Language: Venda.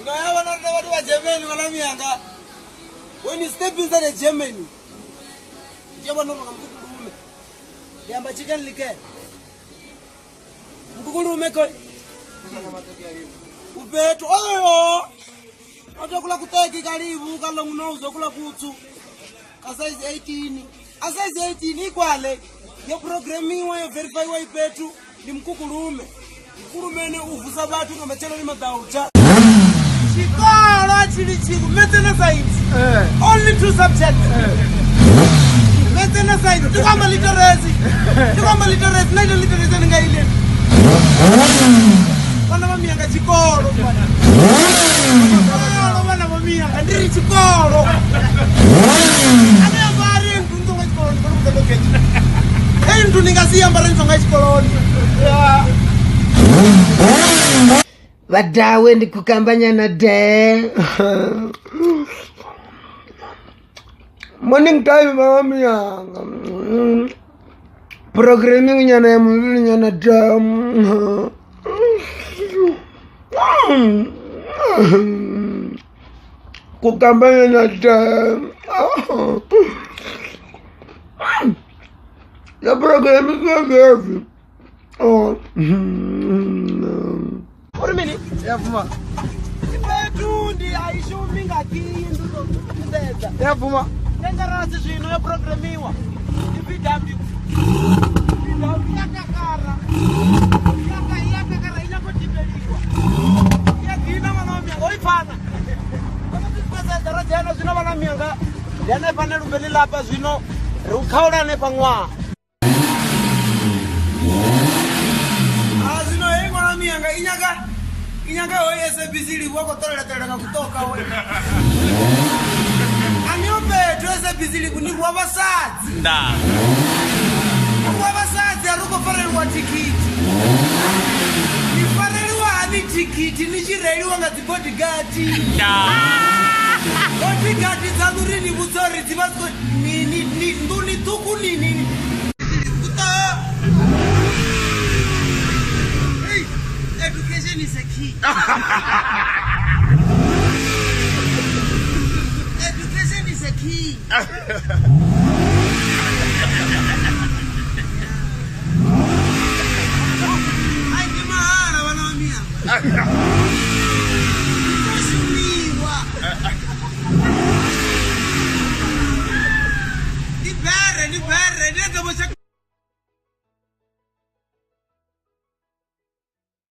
Nga Germany wala miyanga. When you step inside the Germany, jeba no mkukulume. Yamba chicken like. Mkukulume ko. Ubetu oyo. Atokula kuteki karibu kala unauzo kula kutsu. Ka size 18. A size 18 ikwale. Yo programmiwa yo verify ipetu ni mkukulume. Mkulumene uvusa batu nga machelo ni madaucha. Chikolo chili chiku maintenance science. Only two subjects. Maintenance science. Tukamba literacy. Tukamba literacy. Naito literacy nga ile. Bana bamiyanga chikolo. Chikolo bana bamiyanga ndiri chikolo. Ane ambari ntunzo chikolo ndikolo kulokeji. Hey ntu ningasiya ambari ntunzo chikolo. Yeah. Wadawe ndi kukambanya na de. Morning time mama yanga. Programming nyana ya mvili nyana da. Kukambanya na da. Ya programming ya gavi. Oh. Mini yavuma ipetundi aishumi ngakiyi nduzozeza yavuma tengarasi zwino yo programiwa iVW VW yakakara yakakara inyakodibeliwa yagina vana vamiyanga oifana onotisipeseza jena zwino vana miyanga ndi hanefha lumbeli lapa zwino ri u khaula hanefha ṅwaha zwino hei ṅwana miyanga inyaka inyanga hoyi SABC livhuwa khou ṱolela nga kutoka we aniyo fhethu SABC livhu ni rwa vhasadzi rwa vhasadzi a ri khou fareliwa thikhithi ni fareliwa hani thikhithi ni tshi reiliwa nga dzi bodyguard bodyguard dzaṋu ri ni vhudza uri dzi vha dzi nḓuni ṱhukhu nini. Education is a key. Education is a key. Ai ke mahala bana ba miyanga. Shumiwa. Di bere, di bere, di